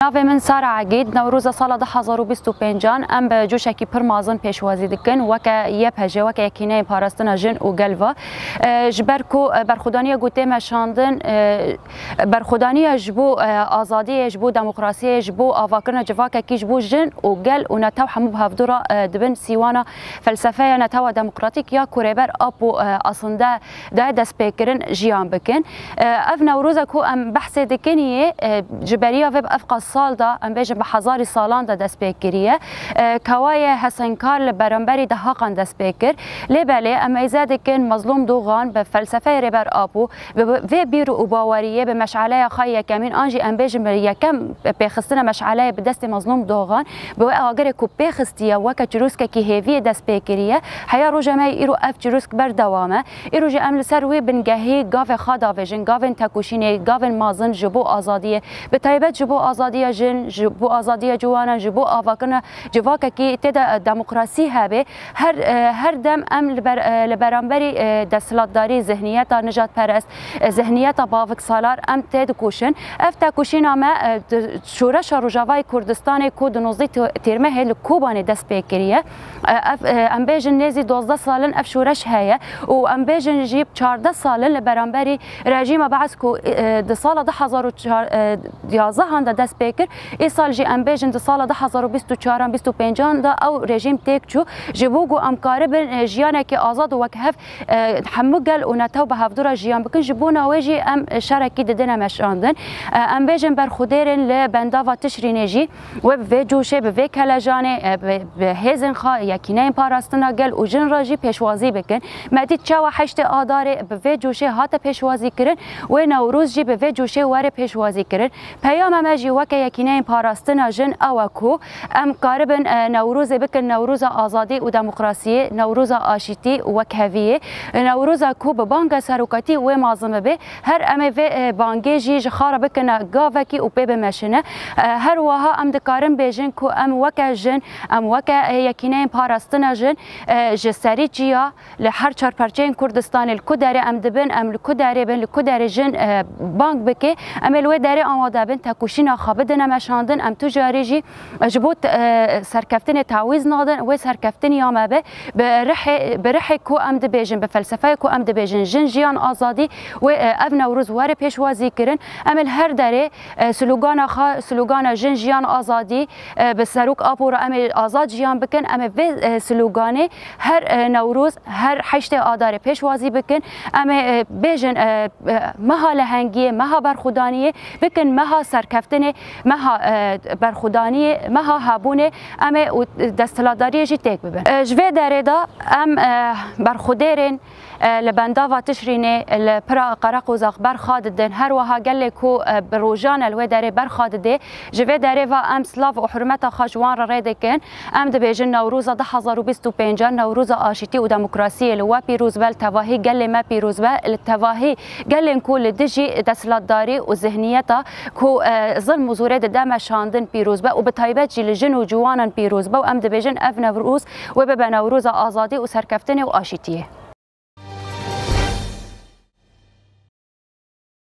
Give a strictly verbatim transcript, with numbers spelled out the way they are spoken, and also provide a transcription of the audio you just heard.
Navê min Sara Egîd, Newroza sala du hezar û bîst û pêncan em bi coşekî pir mezin pêşwazî dikin, weke Y P J, weke Yekîneyên Parastina Jin û Gel ve. E, ji ber ku, e, berxwedaniya ku tê meşandin, e, berxwedaniya ji bo, e, azadiyê, ji bo demokrasiyê, ji bo avakirina civakekî, ji bo jin û gel û netew hemû bi hevdû re, e, dibin sîwana felsefeya netewa demokratîk ya ku Rêber Apo, e, aslinde daye destpêkirin jiyan bikin. E, ev Newroza ku em behsê dikin yê, e, ji beriya vê bi ev qas sal de, em bêjin bi hezarî salan de dest pê kiriye. E, kewayê Hesenkar li beramberî dehaqan dest pê kir. Lê belê em êze dikin Mazlûm Dogan bi felsefeyê Rêber Apo, bi vê bîr û baweriyê, bi meşaleya xwe yekemîn, an jî em bêjin bi yekem pêxistina meşaleyê bi destê Mazlûm Dogan, bi wê agirê ku pêxistiye weke çirûskekî hêviyê dest pê kiriye. Heya roja me yê îro ev çirûsk berdewam e. Îro jî em li ser wê bingehî gavê xwe davêjin, gavên tekoşînê, gavên mezin ji bo azadiyê, bi taybet ji bo azadiya jin, ji bo azadiya ciwanan, ji bo avakirina civakekî tê de demokrasî hebe. Her, e, her dem em li ber-, e, li beramberî, e, desthilatdarî, zihniyeta nijadperest, e, zihniyeta baviksalar em tê dikoşin. Ev tekoşîna me, e, di Şoreşa Rojavayê Kurdistanê ku di nozdeh tê-, Têrmehê li Kobanê dest pê kiriye. E, ev, e, em bêjin nêzî duwazdeh sal in ev şoreş heye û em bêjin jî çardeh sal in li beramberî rejîma Bees ku, e, di sala du hezar û yazdehan de dest pê kir. Îsal jî em bêjin di sala du hezar û bîst û çaran, bîst û pêncan de ew rejîm têk çû. Ji bo ku em karibin, e, jiyanekî azad û wekhev, e, hemû gel û netew bi hevdû re jiyan bikin, ji bona wê jî em şerekî didine meşandin. E, em bêjin berxwedêrên li bendava Tişrînê jî wê bi vê coşê, bi vê kelejanê, e, bi, bi hêzên xwe, Yekîneyên Parastina Gel û Jin re jî pêşwazî bikin. Me dît çawa heştê Adarê bi vê coşê hate pêşwazî kirin, wê Newroz jî bi vê coşê were pêşwazî kirin. Peyama me jî weke Yekîneyên Parastina Jin ew e ku em karibin, e, Newrozê bikin Newroza azadî û demokrasiyê, Newroza aşîtî û wekheviyê, Newroza ku bi banga serokatî wê mezin bibe. Her em ê vê, e, bangê jî ji xwe re bikine gavekî û pê bimeşine. E, her wiha em dikarin bêjin ku em weke jin, em weke, e, Yekîneyên Parastina Jin, e, ji serî çiya, li her çar perçeyên Kurdistanê, li ku derê em dibin, em li ku derê bin, li ku derê jin, e, bang bike, em ê li wê derê amade bin, tekoşîna xwe bidine meşandin, em tu carî jî, e, ji bo te-, e, serkeftinê tawîz nadin, wê serkeftinî ya me be, bi rihê, bi rihê ku em dibêjin, bi felsefeyê ku em dibêjin, jin, jiyan, azadî, wê, e, ev Newroz were pêşwazî kirin. Em ê li her derê, e, slogana xwe, slogana jin, jiyan, azadî, e, bi Serok Apo re em ê azad jiyan bikin, em ê vê, e, sloganê her, e, Newroz, her heştê Adarê pêşwazî bikin. Em ê, e, bêjin, e, e, meha lehengiyê, meha berxwedaniyê, bikin meha serkeftinê, meha, e, berxwedaniyê, meha hebûnê, em ê û desthilatdariyê jî têk bibin. E, ji vê derê de em, e, berxwedêrên, e, li bendava Tişrînê, li pira Qereqozax berxa didin. Her wiha gelê ku, e, bi rojan e li wê derê berxa didê. Ji vê derê ve em silav û hurmeta xwe ji wan re rê dikin. Em dibêjin Newroza du hezar û bîst û pênc, Newroza aşîtî û demokrasiyê li we pîroz be, li tevahî gelê me pîroz be, li tevahî gelên ku li dijî desthilatdarî û zihniyeta ku, e, zilm û zorê dide meşandin pîroz be û bi taybet jî li jin û ciwanan pîroz be û em dibêjin ev Newroz wê bibe Newroza azadî û serkeftinê û aşîtiyê.